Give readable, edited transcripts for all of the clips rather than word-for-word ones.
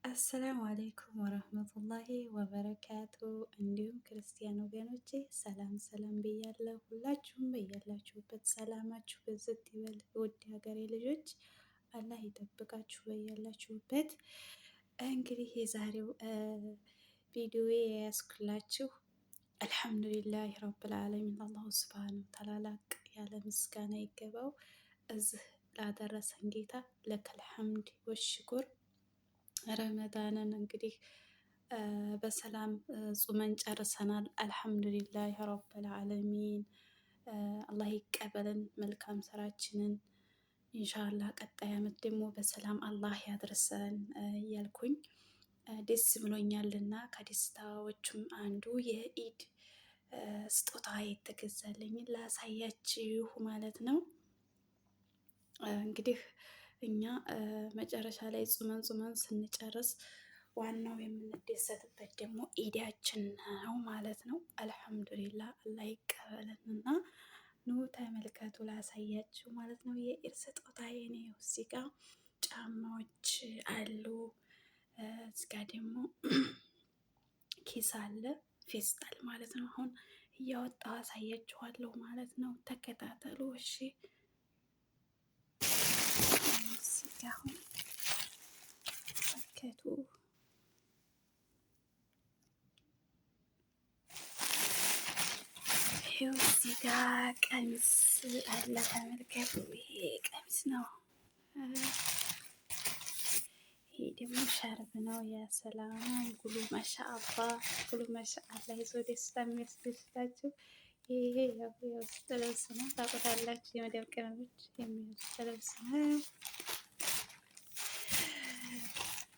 السلام عليكم ورحمة الله وبركاته። እንዲሁም ክርስቲያን ወገኖቼ ሰላም ሰላም ብያለሁ። ሁላችሁም በያላችሁበት ሰላማችሁ ብዝት ይበል። ውድ ሀገሬ ልጆች አላህ ይጠብቃችሁ በያላችሁበት። እንግዲህ የዛሬው ቪዲዮ የያዝኩላችሁ الحمد لله رب العالمين الله سبحانه وتعالى ላቅ ያለ ምስጋና ይገባው እዚህ ላደረሰን ጌታ لك الحمد والشكر። ረመዳንን እንግዲህ በሰላም ጹመን ጨርሰናል። الحمد لله رب العالمين። አላህ ይቀበልን መልካም ስራችንን ኢንሻአላህ። ቀጣይ አመት ደግሞ በሰላም አላህ ያድርሰን እያልኩኝ ደስ ብሎኛልና ከደስታዎቹም አንዱ የኢድ ስጦታ የተገዛልኝ ላሳያችሁ ማለት ነው። እንግዲህ እኛ መጨረሻ ላይ ጹመን ጹመን ስንጨርስ ዋናው የምንደሰትበት ደግሞ ኢዳችን ነው ማለት ነው። አልሐምዱሊላ አላህ ይቀበለን እና ኑ ተመልከቱ ላሳያችሁ ማለት ነው። የኢድ ስጦታ የኔ እዚህ ጋ ጫማዎች አሉ። እዚህ ጋ ደግሞ ኪስ አለ ፌስታል ማለት ነው። አሁን እያወጣሁ አሳያችኋለሁ ማለት ነው። ተከታተሉ እሺ። እዚህ ጋ አሁን ተመልከቱ። ይኸው እዚህ ጋ ቀሚስ አለ ተመልከቱ። ይሄ ቀሚስ ነው። ይሄ ደግሞ ሻርብ ነው። የሰላም ጉሉ ማሻአላ ጉሉ ማሻአላ ይዞ ደስታ የሚያስደስታችሁ ይሄ ያው የውስጥ ልብስ ነው። ታውቁታላችሁ። የመዳም ቅመሞች የሚውስጥ ልብስ ነው።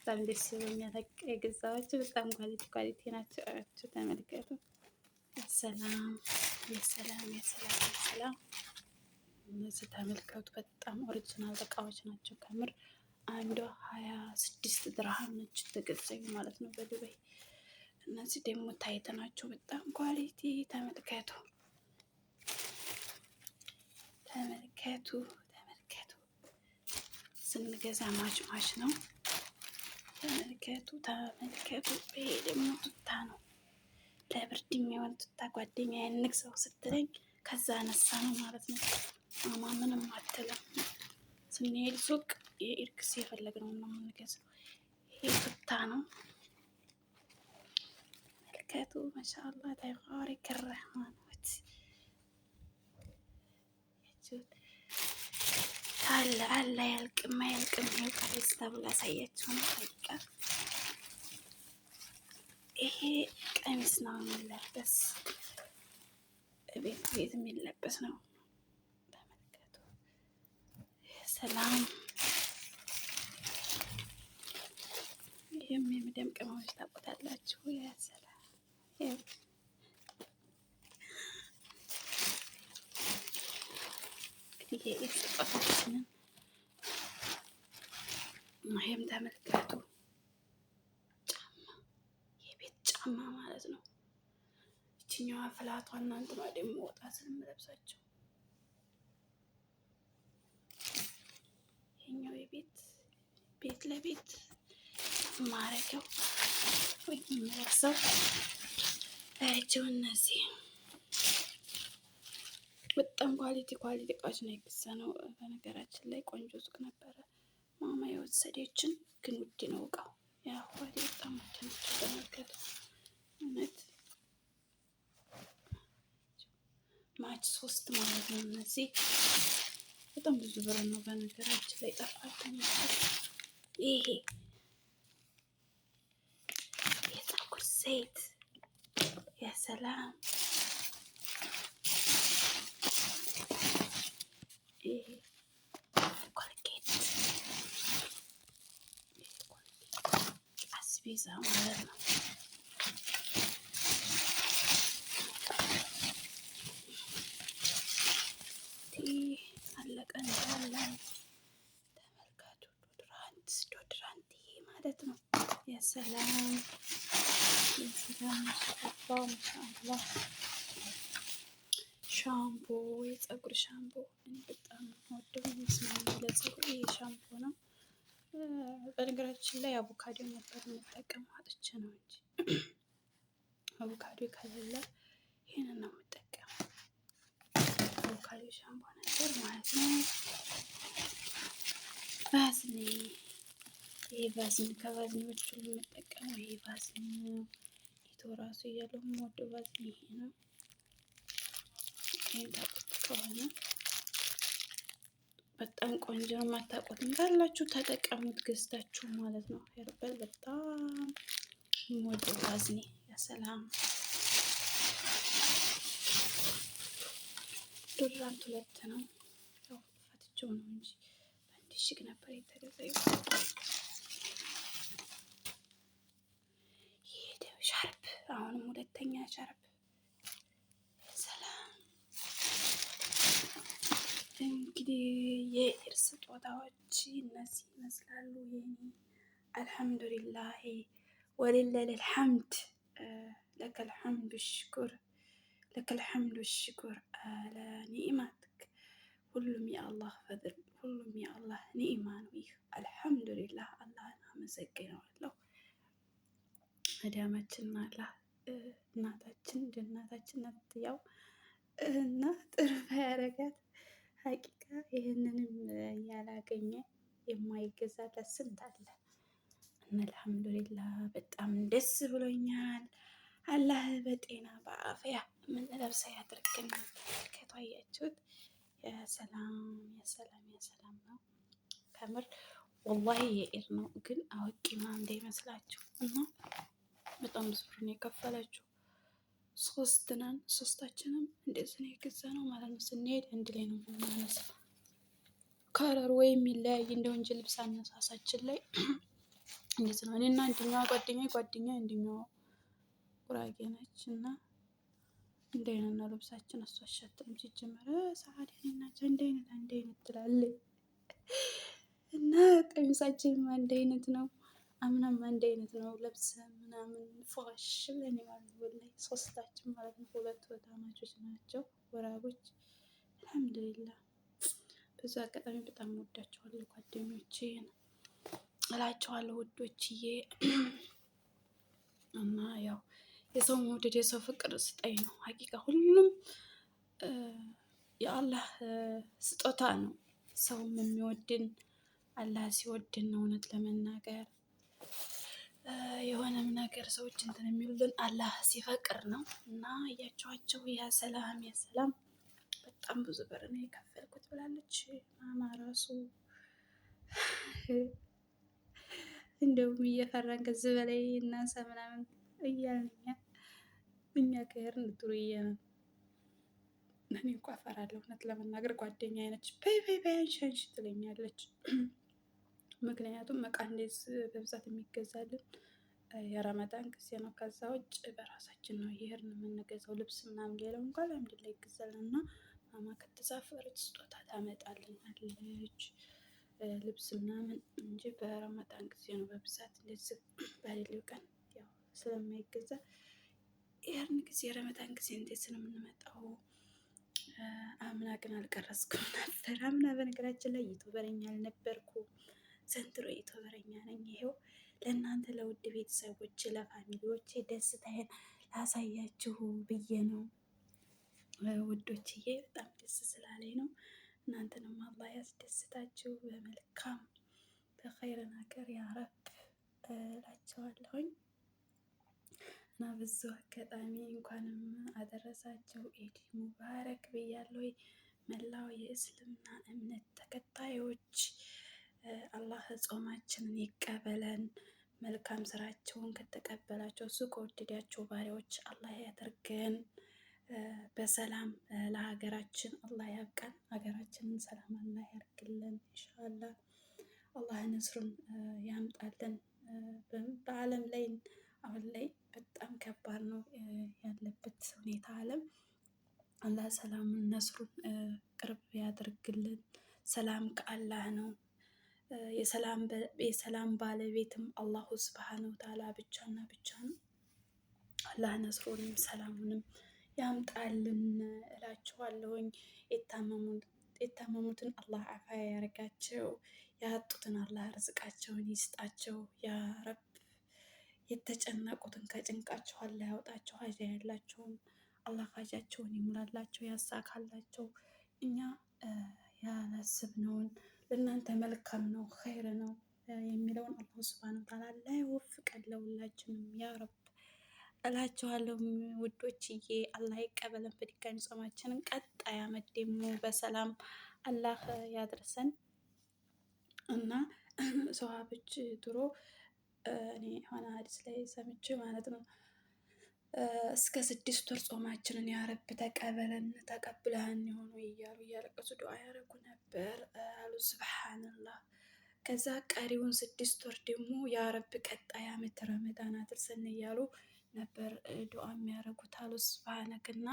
በጣም ደስ ብሎኛል። የገዛኋቸው በጣም quality quality ናቸው። አያችሁ ተመልከቱ። የሰላም የሰላም የሰላም የሰላም እነዚህ ተመልከቱ። በጣም original እቃዎች ናቸው። ከምር አንዷ 26 ድርሃም ነች ተገዛኝ ማለት ነው በዱባይ። እነዚህ ደግሞ tight ናቸው። በጣም quality ተመልከቱ፣ ተመልከቱ፣ ተመልከቱ። ስንገዛ match match ነው። ተመልከቱ፣ ተመልከቱ። ይሄ ደግሞ ቱታ ነው፣ ለብርድ የሚሆን ቱታ። ጓደኛ ያንግዘው ስትለኝ ከዛ አነሳ ነው ማለት ነው። ማማ ምንም አትልም። ስንሄድ ሱቅ የኢርክስ የፈለግነው ነው የምንገዛው። ይሄ ቱታ ነው። ተመልከቱ። ማሻአላ ተባረከ ረህማን አለ አለ አያልቅም አያልቅም። ይኸው ከፌስታሉ ላሳያችሁ ነው። በቃ ይሄ ቀሚስ ነው የሚለበስ፣ ቤት ቤት የሚለበስ ነው። ተመልከቱ። ሰላም ይህም የመዳም ቅመሞች ታውቁታላችሁ። ያ ሰላም እንግዲህ የኢድ ስጦታችንን ይህም ተመልከቱ። ጫማ የቤት ጫማ ማለት ነው። ይችኛዋ ፍላቷ እና እንትኗ ደግሞ ወጣ ስለምለብሳቸው ይሄኛው የቤት ቤት ለቤት ማረገው ወይ የምለብሰው አያቸው። እነዚህ በጣም quality quality እቃዎች ነው የገዛነው። በነገራችን ላይ ቆንጆ ሱቅ ነበረ ማማ የወሰደችን፣ ግን ውድ ነው እቃው። ያ በጣም ውድ ነው። ተመልከቱ እውነት match ሶስት ማለት ነው። እነዚህ በጣም ብዙ ብር ነው በነገራችን ላይ ጠፋል። ይሄ የፀጉር ዘይት የሰላም ይሄ ኮልጌት አስቤዛ ማለት ነው። አለቀ እንዳለ ተመልከቱ። deodorant deodorant ይሄ ማለት ነው። የሰላም የሰላም ማሻአላ ማሻአላ። ሻምፖ የፀጉር ሻምፖ እኔ በጣም ወደው የሚስማማኝ ለፀጉር ይሄ ሻምፖ ነው። በነገራችን ላይ አቮካዶ ነበር የምጠቀመው አጥቼ ነው እንጂ አቮካዶ ከሌለ ይህንን ነው የምጠቀመው። አቮካዶ ሻምፖ ነገር ማለት ነው። ቫዝሊ፣ ይሄ ቫዝሊ ከቫዝሊዎች ሁሉ የምጠቀመው ይሄ ቫዝሊ ነው። ኢትዮ ራሱ እያለሁ የምወደው ቫዝሊ ይሄ ነው። ይሄን ታውቁት ከሆነ በጣም ቆንጆ ነው። የማታውቁትም ካላችሁ ተጠቀሙት ገዝታችሁ ማለት ነው። Herbal በጣም የምወደው ቫዝሊ ያሰላም። Deodorant ሁለት ነው። ያው ፈትቼው ነው እንጂ በአንድ እሽግ ነበር የተገዛው። ይሄ ሻርፕ፣ አሁንም ሁለተኛ ሻርፕ። ሰላም። እንግዲህ የኢድ ስጦታዎች እነዚህ ይመስላሉ። የኔ አልሐምዱሊላህ ወሊላሂል ሐምድ፣ ለከል ሐምዱ ሽኩር፣ ለከል ሐምዱ ሽኩር አላ ኒዕማትክ። ሁሉም የአላህ ፈድል፣ ሁሉም የአላህ ኒዕማ ነው። ይህ አልሐምዱሊላህ አላህን አመሰግነዋለሁ። መዳማችን አላህ እናታችን እንደ እናታችን ናት። ያው እና ጥሩ ያረጋት ሀቂቃ ይህንንም ያላገኘ የማይገዛለት ስንት አለ። እና አልሐምዱሊላህ በጣም ደስ ብሎኛል። አላህ በጤና በአፍያ የምንለብሰው ያድርግን። ተመልከቱ፣ አያችሁት? የሰላም የሰላም የሰላም ነው ከምር ወላሂ የኢድ ነው ግን አወቂ ምናምን እንዳይመስላችሁ። እና በጣም ብዙ ብር ነው የከፈለችው። ሶስት ነን፣ ሶስታችንም እንደዚህ ነው የገዛ ነው ማለት ነው። ስንሄድ አንድ ላይ ነው የምናነሳው። Color ወይ የሚለያይ እንደው እንጂ ልብስ አነሳሳችን ላይ እንደዚህ ነው። እኔና አንደኛዋ ጓደኛ አንደኛዋ ጉራጌ ነች እና እንደ አይነት ነው ልብሳችን። እሷ አሻጥም ሲጀመር ሰዓት እኔና አንድ አይነት አንድ አይነት ትላለች እና ቀሚሳችንም አንድ አይነት ነው። አምናም አንድ አይነት ነው ልብስ ምናምን ፏሽ ብለን ማለት ነው። ወላሂ ሶስታችን ማለት ነው። ሁለት ወታማቾች ናቸው ወራቦች። አልሐምዱሊላህ በዛ አጋጣሚ በጣም ወዳቸዋለሁ ጓደኞቼን እላቸዋለሁ ውዶችዬ። እና ያው የሰው መውደድ የሰው ፍቅር ስጠኝ ነው። ሀቂቃ ሁሉም የአላህ ስጦታ ነው። ሰውም የሚወድን አላህ ሲወድን ነው። እውነት ለመናገር የሆነም ነገር ሰዎች እንትን የሚሉልን አላህ ሲፈቅር ነው። እና እያቸዋቸው ያ ሰላም ያ ሰላም በጣም ብዙ ብር ነው የከፈልኩት ብላለች ማማ ራሱ። እንደውም እየፈራን ከዚህ በላይ እናንሳ ምናምን እያልን እኛ ከሄድን ዱርዬ ነን። እኔ እንኳ እፈራለሁ እውነት ለመናገር ጓደኛ አይነች በይ በይ በይ አንሺ አንሺ ትለኛለች። ምክንያቱም እቃ እንደዚህ በብዛት የሚገዛልን የረመዳን ጊዜ ነው። ከዛ ውጭ በራሳችን ነው እየሄድን የምንገዛው ልብስ ምናምን። ሌላው እንኳን አልሐምዱሊላህ ይገዛልን እና ማማ ከተሳፈረች ስጦታ ታመጣልናለች ልብስ ምናምን እንጂ በረመዳን ጊዜ ነው በብዛት እንደዚህ በሌለው ቀን ያው ስለማይገዛ ይህን ጊዜ ረመዳን ጊዜ እንዴት ነው የምንመጣው? አምና ግን አልቀረጽኩም ነበር። አምና በነገራችን ላይ ዩቱበረኛ አልነበርኩም። ዘንድሮ ዩቱበረኛ ነኝ። ይሄው ለእናንተ ለውድ ቤተሰቦች ለ family ዎች ደስታዬን ላሳያችሁ ብዬ ነው ውዶችዬ። በጣም ደስ ስላለኝ ነው። እናንተንም አላህ ያስደስታችሁ በመልካም በኸይር ነገር ያረብ እላቸዋለሁኝ። እና ብዙ አጋጣሚ እንኳንም አደረሳቸው ኢድ ሙባረክ ብያለሁ። መላው የእስልምና እምነት ተከታዮች አላህ ጾማችንን ይቀበለን። መልካም ስራቸውን ከተቀበላቸው እሱ ከወደዳቸው ባሪያዎች አላህ ያደርገን። በሰላም ለሀገራችን አላህ ያብቃን። ሀገራችንን ሰላም አላህ ያርግልን። ኢንሻአላህ አላህ ነስሩን ያምጣልን። በዓለም ላይ አሁን ላይ በጣም ከባድ ነው ያለበት ሁኔታ ዓለም። አላህ ሰላሙን ነስሩን ቅርብ ያደርግልን። ሰላም ከአላህ ነው። የሰላም ባለቤትም አላሁ ስብሓነሁ ወተዓላ ብቻና ብቻ ነው። አላህ ነስሩንም ሰላሙንም ያምጣልን እላችኋለሁኝ። የታመሙ የታመሙትን አላህ አፋያ ያርጋቸው። ያጡትን አላህ ርዝቃቸውን ይስጣቸው። ያ ረብ የተጨነቁትን ከጭንቃቸው አላህ ያውጣቸው። ሀጃ ያላቸውም አላህ ሀጃቸውን ይሙላላቸው፣ ያሳካላቸው። እኛ ያላሰብነውን ለእናንተ መልካም ነው ኸይር ነው የሚለውን አላሁ ስብሃነ ወተዓላ አላህ ይወፍቀን ለሁላችንም ያ ረብ እላችኋለሁ ውዶችዬ። አላህ ይቀበለን በድጋሚ ጾማችንን። ቀጣይ አመት ደግሞ በሰላም አላህ ያድርሰን እና ሰሃቦች ድሮ እኔ የሆነ ሀዲስ ላይ ሰምቼ ማለት ነው እስከ 6 ወር ጾማችንን ያረብ ተቀበለን ተቀብለህን የሆኑ እያሉ እያለቀሱ ዱዓ ያደረጉ ነበር አሉ። ስብሓንላህ። ከዛ ቀሪውን 6 ወር ደግሞ ያረብ ቀጣይ አመት ረመዳን አድርሰን እያሉ ነበር ዱዓ የሚያደርጉት አሉ። ስብሓነክና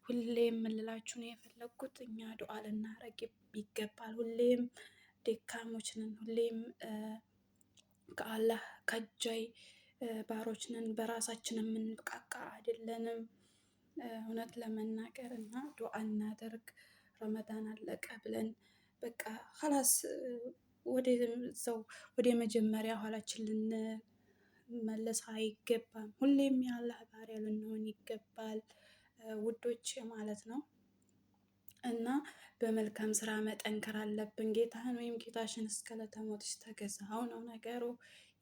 ሁሌም የምልላችሁ ነው የፈለግኩት እኛ ዱዓ ልናረግ ይገባል። ሁሌም ደካሞች ነን። ሁሌም ከአላህ ከጃይ ባሮች ነን። በራሳችን የምንብቃቃ አይደለንም። እውነት ለመናገር እና ዱዓ እናደርግ። ረመዳን አለቀ ብለን በቃ ኸላስ ወደ ሰው ወደ መጀመሪያ ኋላችን ልንመለስ አይገባም። ሁሌም የአላህ ባሪያ ልንሆን ይገባል ውዶች ማለት ነው። እና በመልካም ስራ መጠንከር አለብን። ጌታህን ወይም ጌታሽን እስከ ዕለተ ሞትሽ ተገዛው ነው ነገሩ።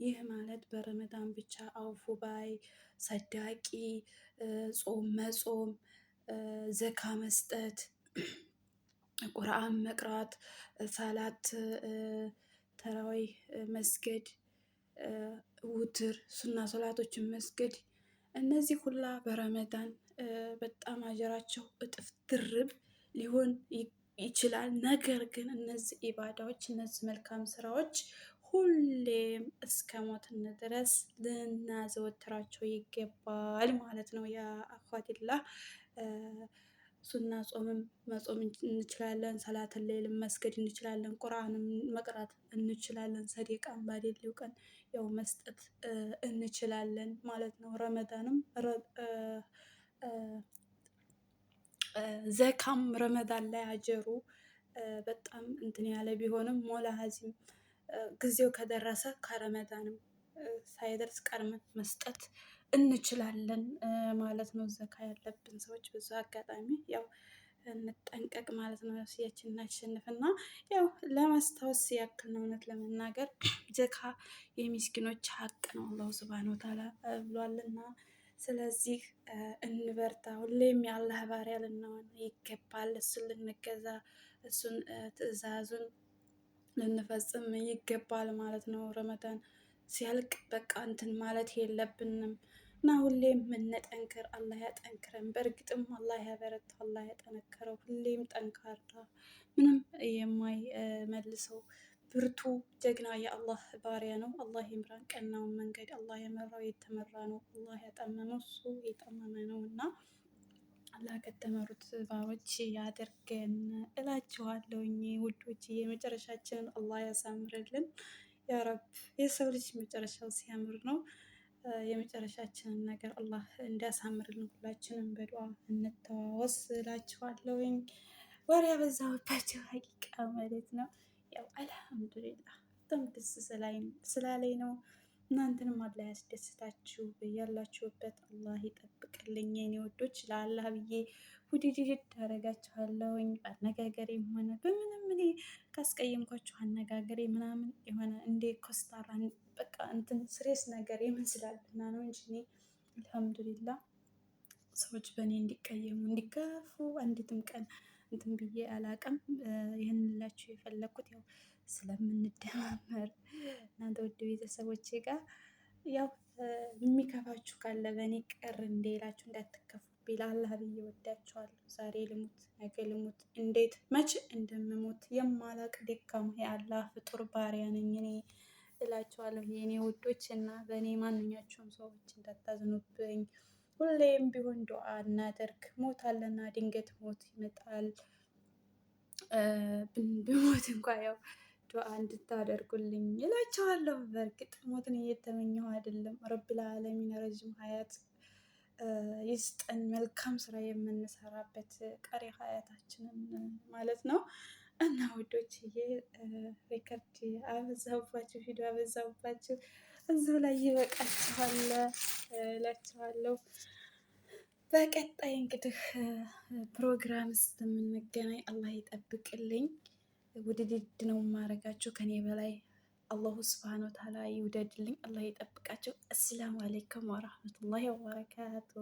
ይህ ማለት በረመዳን ብቻ አውፉ ባይ፣ ሰዳቂ፣ ጾም መጾም፣ ዘካ መስጠት፣ ቁርአን መቅራት፣ ሰላት ተራዊህ መስገድ፣ ውትር ሱና ሶላቶችን መስገድ፣ እነዚህ ሁላ በረመዳን በጣም አጀራቸው እጥፍ ድርብ ሊሆን ይችላል። ነገር ግን እነዚህ ኢባዳዎች እነዚህ መልካም ስራዎች ሁሌም እስከ ሞትን ድረስ ልናዘወትራቸው ይገባል ማለት ነው። ያ አኳቲላ ሱና ጾምም መጾም እንችላለን። ሰላተል ሌይልም መስገድ እንችላለን። ቁርአንም መቅራት እንችላለን። ሰደቃም ባደሌው ቀን ያው መስጠት እንችላለን ማለት ነው። ረመዳንም ዘካም ረመዳን ላይ አጀሩ በጣም እንትን ያለ ቢሆንም ሞላ ሀዚም ጊዜው ከደረሰ ከረመዳንም ሳይደርስ ቀድመን መስጠት እንችላለን ማለት ነው። ዘካ ያለብን ሰዎች በዛ አጋጣሚ ያው እንጠንቀቅ ማለት ነው። ነፍስያችን እናሸንፍና ያው ለማስታወስ ያክል ነው። እውነት ለመናገር ዘካ የሚስኪኖች ሀቅ ነው አላሁ ሱብሃነሁ ወተዓላ ብሏልና፣ ስለዚህ እንበርታ። ሁሌም የአላህ ባሪያ ልንሆን ይገባል። እሱን ልንገዛ፣ እሱን ትዕዛዙን ልንፈጽም ይገባል ማለት ነው። ረመዳን ሲያልቅ በቃ እንትን ማለት የለብንም እና ሁሌም እንጠንክር። አላህ ያጠንክረን። በእርግጥም አላህ ያበረታ፣ አላህ ያጠነክረው። ሁሌም ጠንካራ ምንም የማይመልሰው ብርቱ ጀግና የአላህ ባሪያ ነው። አላህ ይምራን ቀናውን መንገድ። አላህ የመራው የተመራ ነው። አላህ ያጠመመው እሱ የጠመመ ነው እና አላህ ከተመሩት ባሮች ያደርገን እላችኋለሁኝ ውዶች። የመጨረሻችንን አላህ ያሳምርልን ያ ረብ። የሰው ልጅ መጨረሻው ሲያምር ነው። የመጨረሻችንን ነገር አላህ እንዲያሳምርልን ሁላችንም በዱዓ እንተዋወስ እላችኋለሁኝ። ወሬ ያበዛሁባቸው ሀቂቃ ማለት ነው። ያው አልሐምዱሊላህ በጣም ደስ ስላለኝ ነው። እናንተንም አላህ ያስደስታችሁ፣ ያላችሁበት አላህ ይጠብቅልኝ። የኔ ወዶች ለአላህ ብዬ ውድድድ አደርጋችኋለሁኝ። በአነጋገሬም ሆነ በምንም እኔ ካስቀየምኳችሁ አነጋገሬ ምናምን የሆነ እንደ ኮስታራ በቃ እንትን ስሬስ ነገር ይመስላልና ነው እንጂ እኔ አልሐምዱሊላህ ሰዎች በእኔ እንዲቀየሙ እንዲከፉ አንዲትም ቀን እንትን ብዬ አላቅም። ይህን ላችሁ የፈለግኩት ያው ስለምንደማመር እናንተ ውድ ቤተሰቦቼ ጋር ያው የሚከፋችሁ ካለ በእኔ ቅር እንደላችሁ እንዳትከፉብኝ ለአላህ ብዬ ወዳችኋለሁ። ዛሬ ልሙት ነገ ልሙት እንዴት መቼ እንደምሞት የማላቅ ደካማ የአላህ ፍጡር ባሪያ ነኝ እኔ እላችኋለሁ የእኔ ውዶች እና በእኔ ማንኛቸውም ሰዎች እንዳታዝኑብኝ። ሁሌም ቢሆን ዱዓ እናደርግ። ሞት አለና ድንገት ሞት ይመጣል። ብሞት እንኳ ያው ዱዓ እንድታደርጉልኝ እላችኋለሁ። በእርግጥ ሞትን እየተመኘሁ አይደለም። ረብል ዓለሚን ረዥም ሀያት ይስጠን፣ መልካም ስራ የምንሰራበት ቀሪ ሀያታችንን ማለት ነው። እና ውዶችዬ record አበዛሁባችሁ፣ ቪዲዮ አበዛሁባችሁ። እዚሁ ላይ ይበቃችኋል እላችኋለሁ። በቀጣይ እንግዲህ ፕሮግራም እስከምንገናኝ አላህ ይጠብቅልኝ። ውድድድ ነው የማረጋችሁ ከኔ በላይ አላሁ ስብሃነ ወተዓላ ይውደድልኝ። አላህ ይጠብቃቸው። አሰላሙ አለይኩም ወራህመቱላሂ ወበረካቱ።